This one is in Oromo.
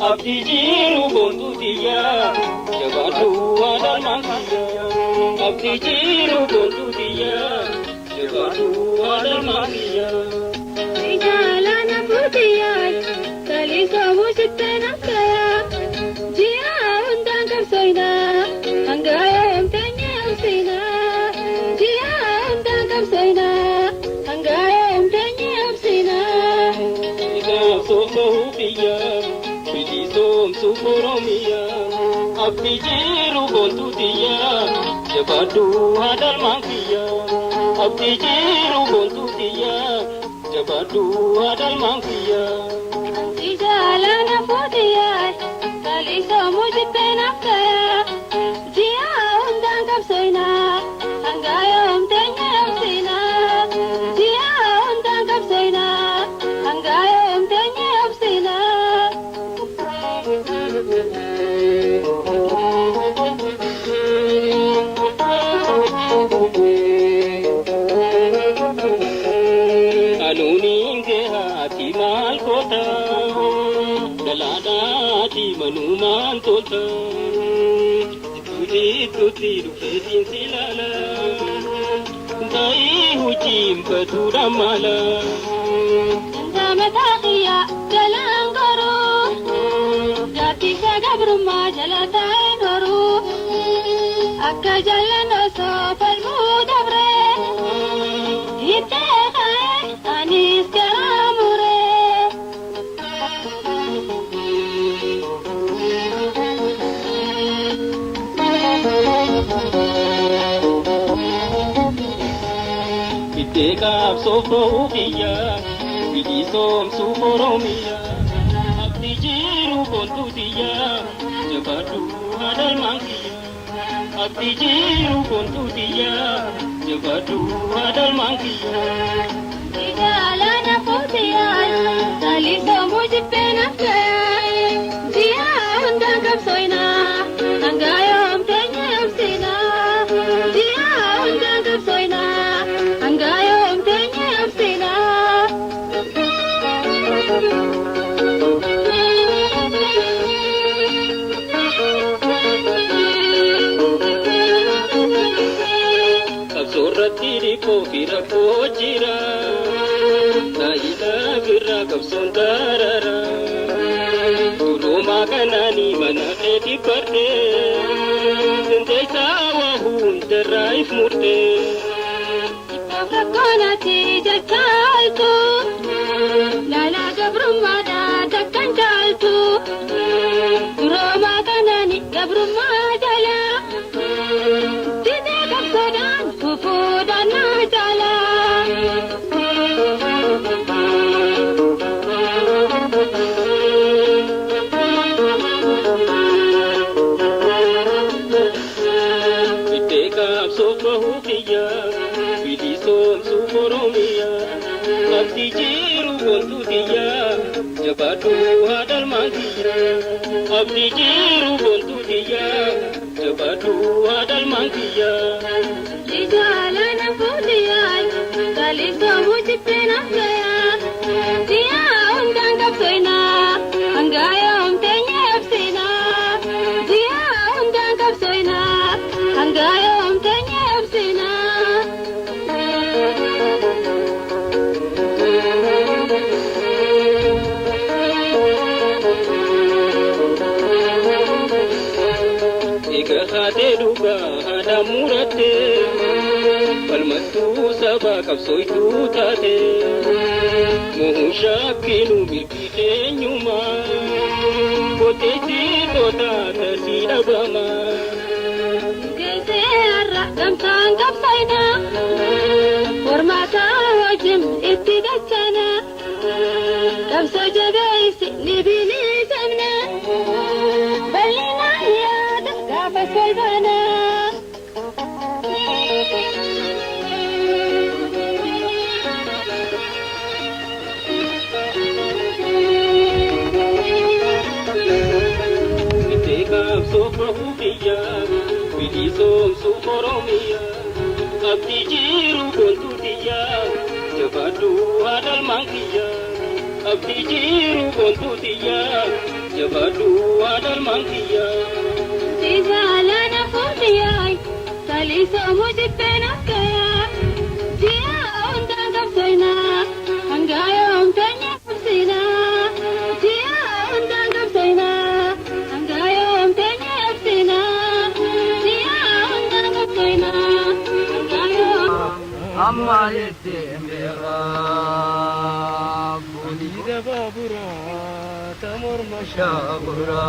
Abdii jiru boontuu tiyya, jabaadhu haadha kiyya. Abdii jiru boontuu tiyya, jabaadhu haadha kiyya. Jaalala fuutiyyaa kaliisoo sittee naftayaa ji'a hundaan qabsoinaa hanga yoomteenye obsinaa ji'a hundaan qabsoinaa hanga yoomteenye obsinaa. Qabsoof bahuu kiyya, bilisoomsuuf Oromiyaa. Abdii jiru boontuu tiyya, jabaadhu haadha kiyya. Abdii jiru boontuu tiyya, jabaadhu haadha kiyya. Jaalala fuutiyyaa kaliisoo sittee naftayaa ji'a hundaan qabsoinaa hanga yoomteenye obsinaa ji'a hundaan qabsoinaa hanga yoomteenye obsinaa. Anuuniin gahaati maal goota? Dhalaadhaati manumaan tolta. Jidduutti dhufeetiin si ilaala. Taa'ii hojiin batuudha maala. Mataa kiyya jalaan goruu gaaddisa gabrummaa jala taa'een horuu akka jalaan osoo falmuu dabree hittee ka'ee anis garaa muree. Iddee qabsoof bahuu kiyya, bilisoomsuuf Oromiyaa. Abdii jiru boontuu tiyya, jabaadhu haadha kiyya. Abdii jiru boontuu tiyya, jabaadhu haadha kiyya. Jaalala fuutiyyaa kaliisoo mujibbee naftayaa ji'a hundaan qabsoinaa hanga yoomteenye obsinaa ji'a hundaan qabsoinaa hanga yoomteenye obsinaa. Qabsoorratti dhiphoo fi rakkoo jira. Taayitaa birraa qabsoon darara. Duroomaa kanaanii mana keetii barree. Dandeessaa waa hundarraa if murtee. Rakkoonati jechaaltu laalaa gabrummaadhaa takkan caaltu duroomaa kanaan gabrummaa jala didee qabsoodhaan fufuudhaan naa caala. Iddee qabsoof bahuu kiyya, bilisoomsuuf Oromiyaa. Abdii jiru boontuu tiyya, jabaadhu haadha kiyya. Abdii jiru boontuu tiyya, jabaadhu haadha kiyya. Jaalala fuutiyyaa kaliisoo mujibbee naftayaa ji'a hundaan qabsoinaa hanga yoomteenye obsinaa ji'a hundaan qabsoinaa hanga yoomteenye obsinaa. Egaa haatee dhugaa haadha murattee, falmattuu sabaa qabsooytuu taate. Muhuu shaakkinuu milkii keenyumaa, qoteessitoota tasii dhabamaa. Geessee har'a gamtaan qabsoinaa mormaataa wajjin itti dachanaa qabsoo jabeessi ni bilisamna bal'inaan yaada gaafas walbaanaa. Iddee qabsoof bahuu kiyya, bilisoomsuuf Oromiyaa. Abdii jiru boontuu tiyya, jabaadhu haadha kiyya. Abdii jiru boontuu tiyya, jabaadhu haadhalmaan tiyya. Jaalana fuutiyaayi saliisoo mujibbeen akkayaa ji'a hundaan qabsoinaa hangaa yoomtanya qabsinaa ji'a hundaan qabsoinaa hangaa yoomtanya qabsinaa ji'a hundaan qabsoinaa hangaa yoom. Amma jetteen beekaa Liida baaburaa ta morma shaaburaa.